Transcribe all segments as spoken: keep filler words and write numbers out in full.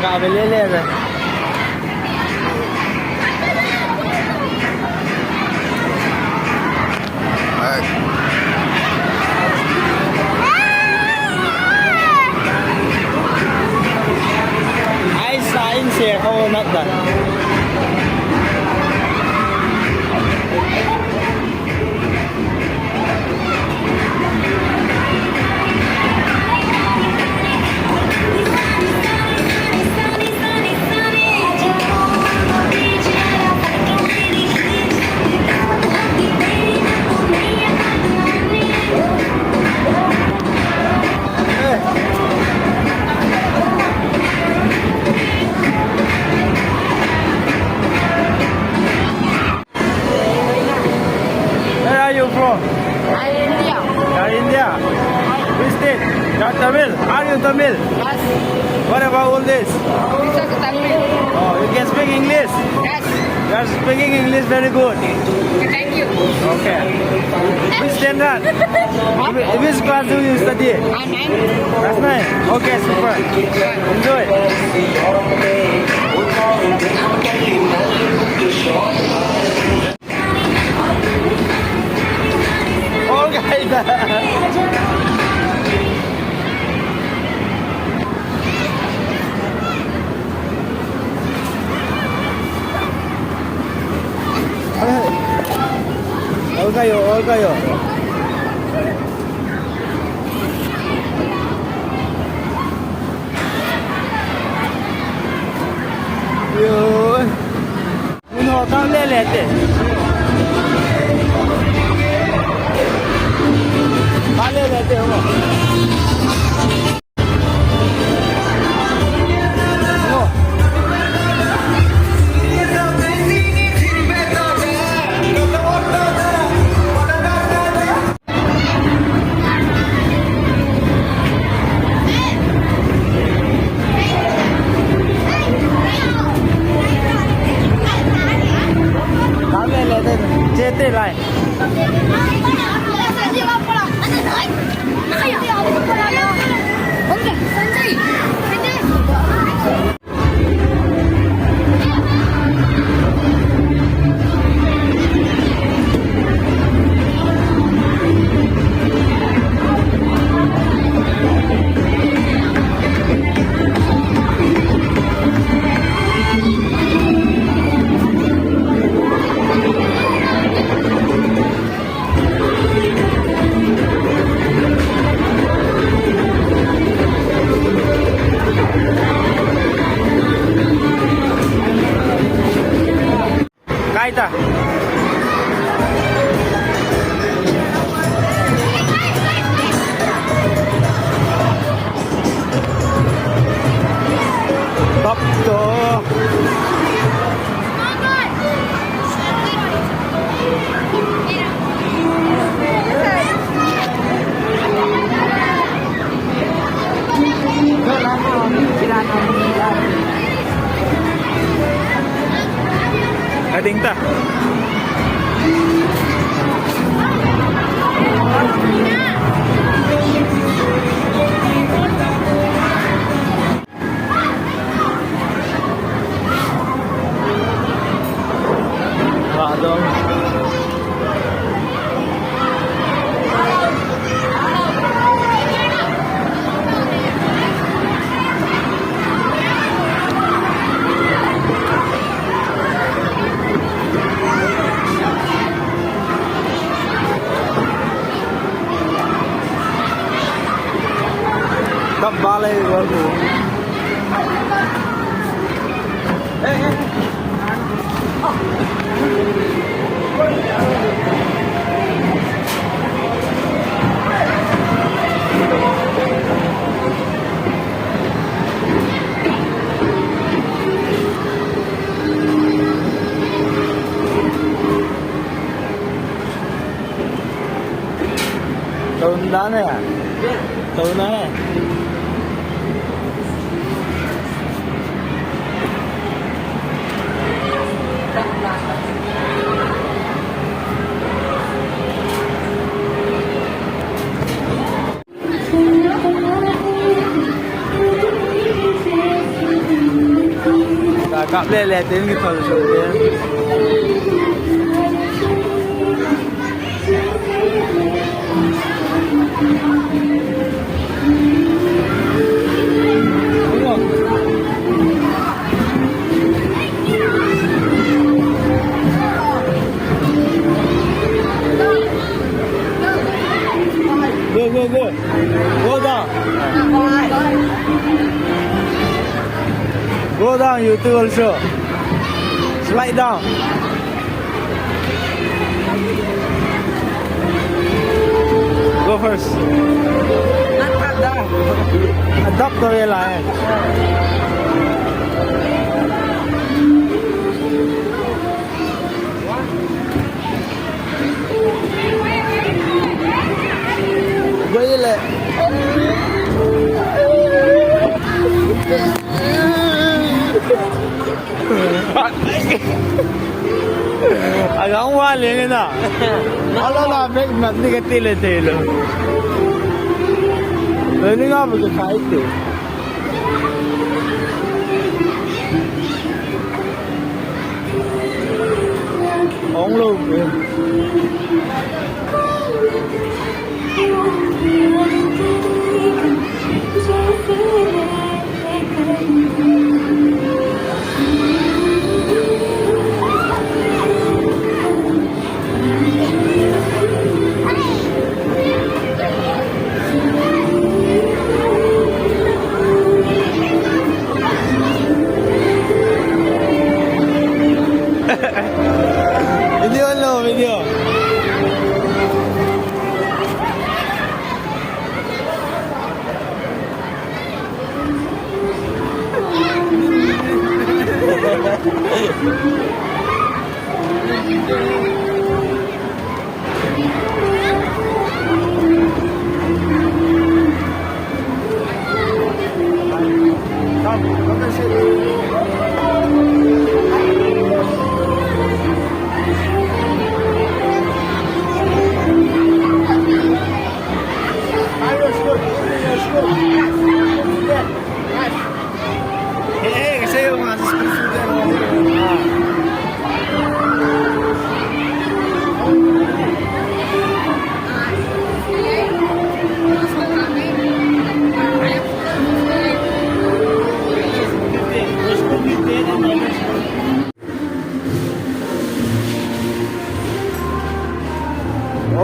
Abe le le. Ai sa in se ko nat da. Where are you from? I India. You are India? Which state? You are Tamil? Are you Tamil? Yes. What about all this? This is Tamil. Oh, you can speak English? Yes. You are speaking English very good. Thank you. Okay. Which standard? What? Which class do you study? I'm nine. Class nine? Okay, super. Enjoy. All guys. All kayo, all kayo. Yun. Mun ho, kam le le te. Kam le le te, ho. Ho. Chete lai. Kaita. Top to. Ading ta. Kap balai gol tu. Tau na ne. Tau na ne. Kap le le tin kithol su tin. Go, go, go. Go down. Go down, you two also. Slide down. Go first. Adapt to real life. Go ile. Agang wale na. Ala la bek mat ni ka tile tilo. Ni nga bu ka ite. Ong lo. Video lo, video.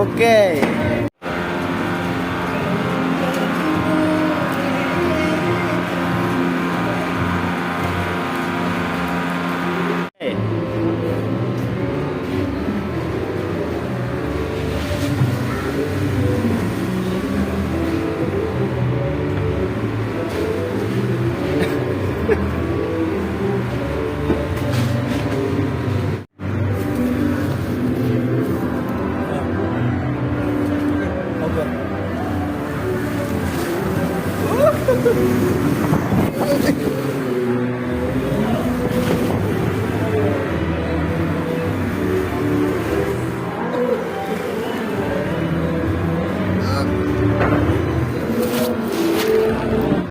Okay.